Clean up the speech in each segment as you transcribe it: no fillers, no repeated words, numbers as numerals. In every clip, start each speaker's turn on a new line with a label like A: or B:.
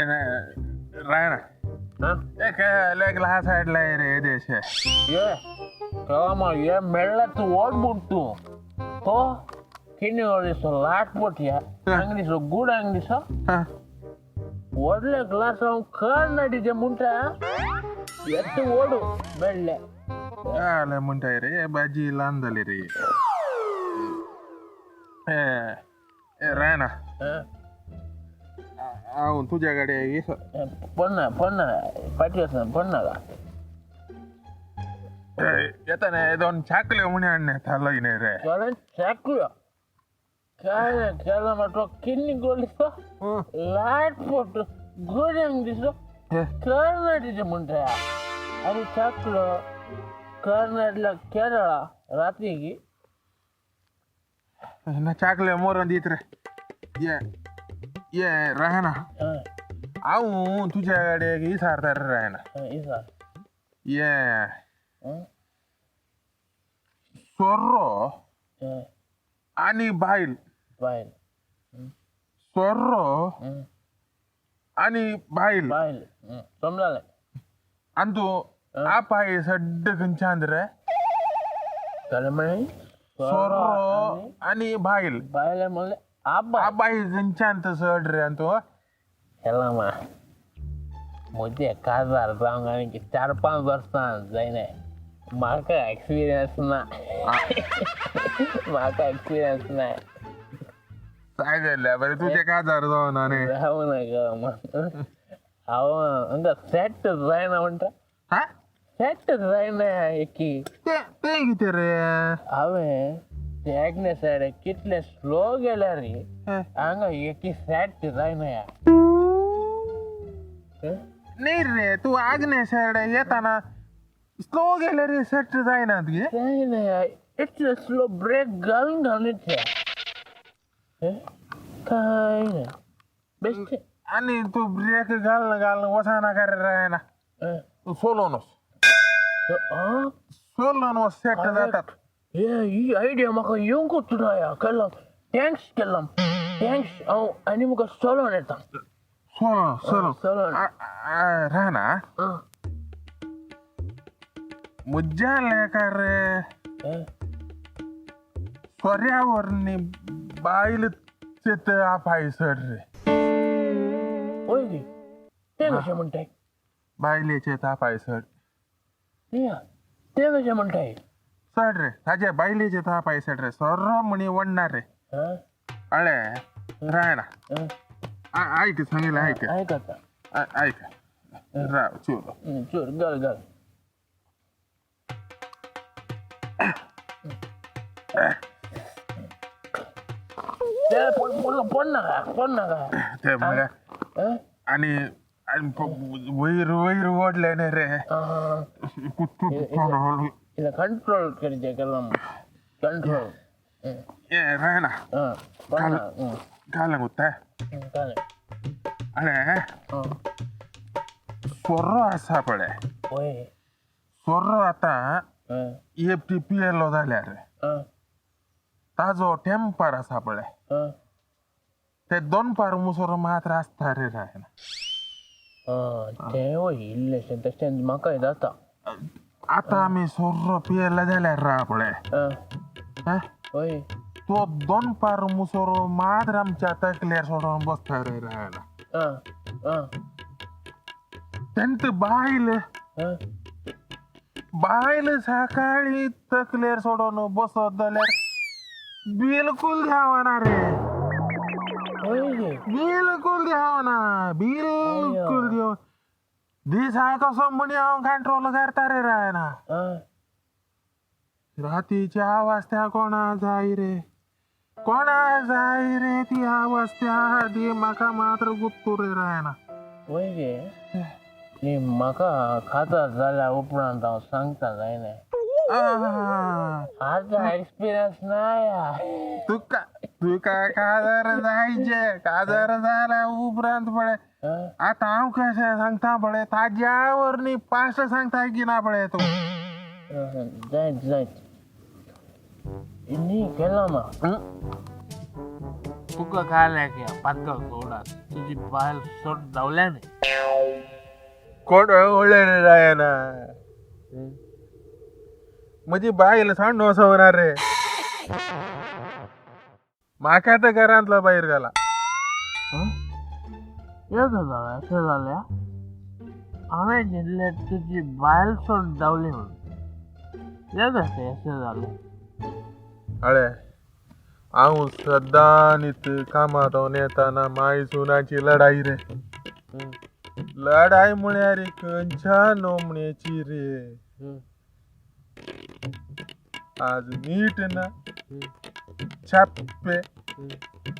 A: रायना.
B: हा.
A: एक ग्लास हाडलाय रे देशे.
B: ये कळमा ये मेळ्ळा तूं ओड म्हूण तूं तो किन्नी दिसो लाट पोटया हांगा दिसो गुड हांगा दिसो. व्हडले ग्लास हांव कर्नाटीचे म्हणटा येत ओडू मेळ्ळे.
A: आले म्हणटाय रे, भाजी ल्हान जाली रे. ए रायना, हांव तुज्या कडेन
B: पन्ना पन्ना फाटी वचना पन्ना
A: येता न्ही, दोन चाकल्यो म्हण हाडणे थारलो न्ही रे.
B: कारण चाकल्यो काय ना केला मातो किन्नी गोड दिसो लाट पोट गोड्यांक दिसो कर्नाटीचे म्हणटा आनी चाकलो कर्नाटला केरळा राती की.
A: ना चाकल्यो मोरून दीत रे. ये ये रायना, हांव तुज्या कडेन विचारता रे रायना.
B: इसा.
A: ये सोर्रो आनी बायल.
B: बायल.
A: सोर्रो आनी बायल.
B: बायल समजालें.
A: आनी तूं आपाय सड्ड खंयच्यान रे?
B: जालें म्हळें.
A: सोर्रो आनी बायल.
B: बायल म्हणलें आबा.
A: आपाय खंयच्यान तर सड रे आनी तूं?
B: केला मा म्हजें काजार जावंक आनी 4-5 वर्सां जायना, म्हाका एक्सपिरियन्स ना, म्हाका एक्सपिरियन्स ना.
A: सांगलें बरें, तुजें काजार जावना न्ही?
B: जावं नाका. हांव हांगा सेट जायना म्हणटा.
A: हा.
B: सेट जायना एकी.
A: तें तें कितें रे?
B: हांवें ते आग्ने सायड कितले स्लो गेल्यार हांगा एकी सेट जायना.
A: न्ही रे, तूं आग्ने सायड येताना स्लो गेल्यार सेट जायना तुगे?
B: जायना, इतले स्लो ब्रेक घालून घालून येता, काय ना बेश्टें.
A: आनी तूं ब्रेक घालून घालून वचना काय रे रायना? तूं सोलोन वच, सोलोन वच, सेट जातात.
B: हे ही आयडिया म्हाका येवंकूच ना. या केल्लम thanks, केल्लम thanks. हांव आनी म्हाका चलोन येता.
A: सोलोन सोलोन.
B: चलोन.
A: रायना, म्हज्या लेखार रे सोऱ्यावर न्ही बायल चेत आपाय सर रे.
B: वय गे, तें कशें म्हणटाय?
A: बायलेचे तापाय सर.
B: या तें कशें म्हणटाय?
A: सर रे, ताजे बायलेचे तापाय सर रे, सोरो म्हणी वडणार रे. अळे रायना, आयक सांगितलं, आयक.
B: आयक आतां.
A: आयक, राव चोर.
B: चोर घाल घाल. पड नाका, पड नाका.
A: ते म्हळ्यार आनी आनी वयर वयर वडले न्ही रे.
B: इला कंट्रोल करचे केलं कंट्रोल.
A: ए रायना. घाल गुत्ता.
B: घाल.
A: अळे, सोरो आसा पळय.
B: वय.
A: सोरो आतां एकटी पियेलो जाल्यार ताजो टेंपर आसा पळय, ते दोनपार मुसोर मात्र आसता रे रायना.
B: तें वय इल्लेशें तशें म्हाकाय जाता.
A: आतां आमी सोरो पियेले जाल्यार रा पळय,
B: वय,
A: तो दोनपार मुसोर मात्र आमच्या तकलेर सोडून बसता रे रायना. तेंत बायल, बायल सकाळी तकलेर सोडून बसत जाल्यार बिलकुल धांवना रे. बिलकुल धांवना, बिलकुल देव दिसा कसो म्हणी हांव कंट्रोल करता रे रायना. रातीच्या अवस्था कोणा जाय रे, कोणा जाय रे ती अवस्था ती म्हाका मात्र गुत्तू रे रायना.
B: वय गे, न्ही म्हाका खाता जाल्या उपरांत हांव सांगता जायना. आतां एक्सपिरियन्स ना या.
A: तुका तुका काजार जायचे, काजार जाल्या उपरांत पळय. आतां हांव कशें सांगता पळय, ताज्यावर न्ही पास्ट सांगता की ना पळय तूं.
B: जायत जायत न्ही केला मा. तुका काय की पातळ सोडा तुजी बायल सोड धांवल्या न्ही.
A: कोण व्हडले रे रायना, म्हजी बायल सांडो सवणार रे, म्हाका तर घरांतलो भायर घाला.
B: हें जालें अशें जालें, हांवें चिंतलें तुजी बायल सोड धांवली म्हणून. हें कशें अशें जालें?
A: अळे हांव सदांच कामात येताना माय सुनाची लढाई रे. लढाई म्हळ्यार खंयच्या नमण्याची रे. आज मीठ ना छाप्पे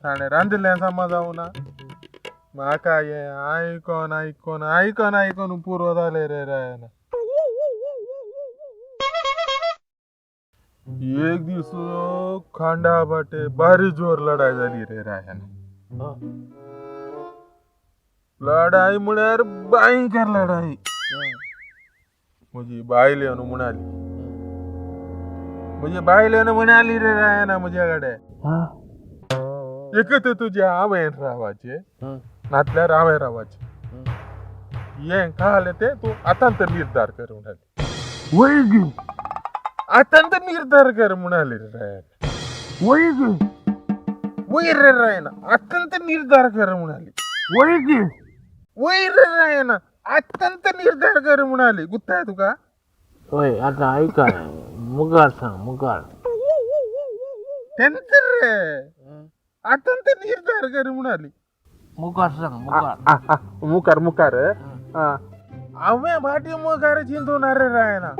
A: ताणें रांदिल्लें समज जावना. म्हाका हें आयकोन आयकोन आयकोन आयकोन पुरो जालें रे रायना. एक दीस खांडा बाटे बारी जोर लढाई जाली रे रायना. लढाई म्हळ्यार भयंकर लढाई. म्हजी बायल येवन म्हणाली, म्हजी बायल येवन म्हणाली रे रायना म्हज्या कडेन, एक तर तुज्या हांवें रावाचें नातल्यार हांवें रावाचें, हें कळ्ळें तें तूं आतां तर निर्धार कर म्हणाली.
B: वय
A: आतां तर निर्धार कर म्हणाली रे रायना.
B: वय
A: वयर रे रायना, आतां तर निर्धार कर म्हणाली.
B: वय
A: वयर रे रायना, आतां तर निर्धार कर म्हणाली. गुत्ताय तुका?
B: वय आतां आयकय मुखार सांग मुखार.
A: तेंच रे, आतां तर निर्धार कर म्हणाली.
B: मुखार सांग मुखार.
A: मुखार मुखार हांवें फाटी मुखार चिंतून रे रायना.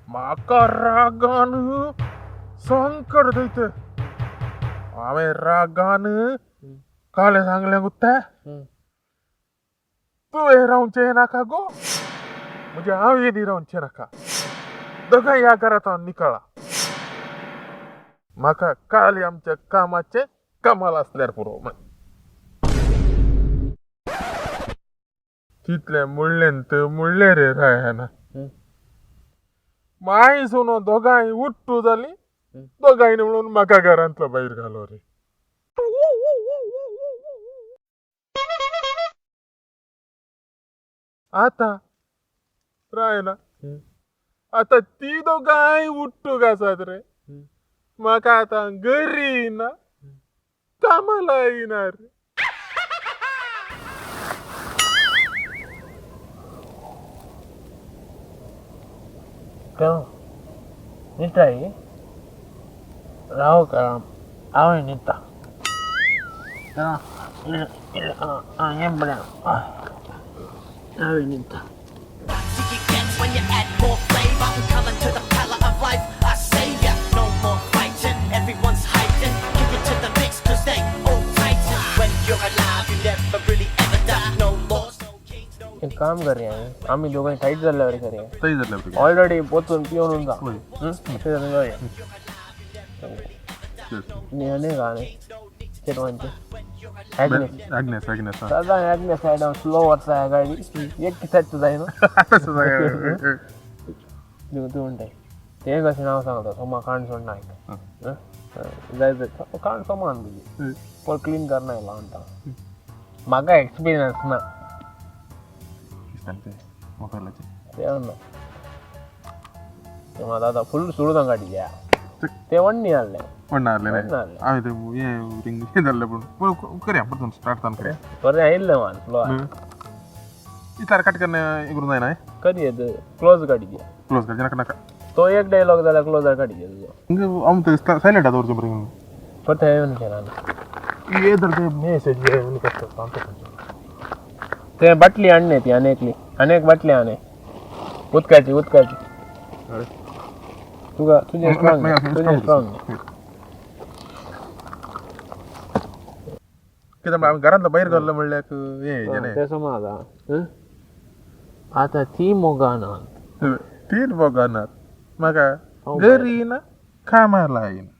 A: म्हाका रागान संकट थंयत. हांवें रागान कालें सांगलें गुत्ता, तुवें रावचें नाका गो, म्हणजे हांवें रावचें नाका, दोगांय ह्या घरांत हांव निकळा. म्हाका काल आमच्या कामाचें कमाल आसल्यार पुरो. तितलें म्हणलें तर म्हणलें रे रायना. माय सुनो दोगांय उट्टू जाली, दोगांय म्हणून म्हाका घरांतलो भायर घालो रे. आतां रायना आतां ती दोगांय उट्टूक आसात रे. म्हाका आतां घरी ना कामाला येना रे.
B: न्हिताय राव कर हांवें न्हिता. हें बरें हांवें न्हिता.
C: When you add more flavor and color to the palette of life, I say ya, no more fighting, everyone's hiding. Kick it to the mix, cause they all tighten. When you're alive, you never really ever die. No laws, no kings, no
B: एक काम करूया आमी दोगांय tight जाल्ल्या वरी करूया.
A: थंय जातलें
B: ऑलरेडी वचून पिवन जा. अशें जाल्यार करूया. आनी गाणें चेडवांचें Agnes.
A: Agnes Agnes
B: सदां एग्नेस सायडान स्लो वता गाडी, एक सेट जायना. तूं तूं म्हणटाय तें कशें नांव सांगता सोमा काणसोण नायक जाय जाय काण सोमान तुजी पळ क्लीन करना येयला म्हणटा. म्हाका एक्सपिरियन्स ना तें ना. ते म्हाका आतां फूल सुरू गाडीच्या ते वण्णी आहलें.
A: वण्ण आहलें. हांवें तें हें रिंग जाल्लें पूण पूण करया परतून स्टार्ट जावन करया.
B: बरें आयिल्लें मान स्लो
A: इतल्यार कट करून हें करूंक जायना.
B: करी क्लोज गाडी
A: क्लोज करचें नाका नाका.
B: तो एक डायलॉग जाल्यार क्लोजार गाडी तुजो.
A: आम सायलेंट दवरचें बरें.
B: परत येवन केला
A: हे तर ते मेसेज येवन करता.
B: ते बाटली आणले ती आनी एकली आनी एक बाटली आनी उदकाची उदकाची. तुका तुजें स्ट्रॉंग, तुजें स्ट्रॉंग.
A: कित्याक आमी घरांतलो भायर घाल्लो म्हणल्यार हें
B: तें समज आतां आतां ती मोगान
A: तीन मोगानात म्हाका घरी ना कामाला येना.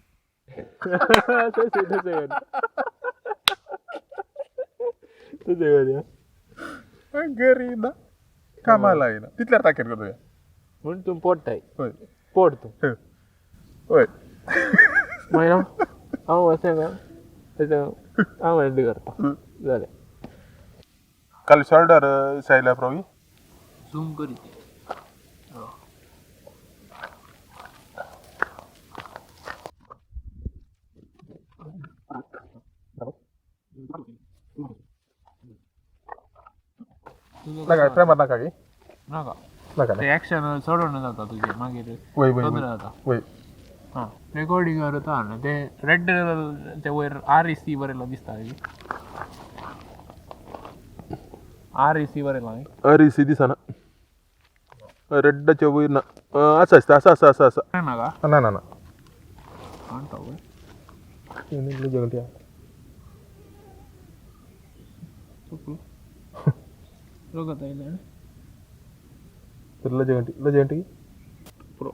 A: घरी ना कामाला येना तितल्यार ताकेर करूया.
B: म्हूण तूं पोडटाय
A: हय
B: पोड तूं.
A: हय.
B: मागीर हांव अशें कर हांव एंड करता जालें.
A: काल शोल्डर सायला प्रवी.
B: झूम करी.
A: नाका फ्रेमात नाका की.
B: नाका.
A: नाका.
B: ते ॲक्शन चडोवन जाता तुजें मागीर.
A: वय वय.
B: तोंदर
A: वय
B: जाता.
A: वय.
B: हां, रेकॉर्डिंग करता न्हू ते रेड ते वयर आर ई सी बरयलां दिसता. आर ई सी बरयलां न्ही?
A: अरे सी दिसना रेड्डाच्या वयर ना. आसा आसता, आसा आसा आसा आसा.
B: नाका.
A: ना ना ना.
B: काणटा वय. चुकलो. रोगत आयलें.
A: लजंटी लजंटी.
B: पुरो.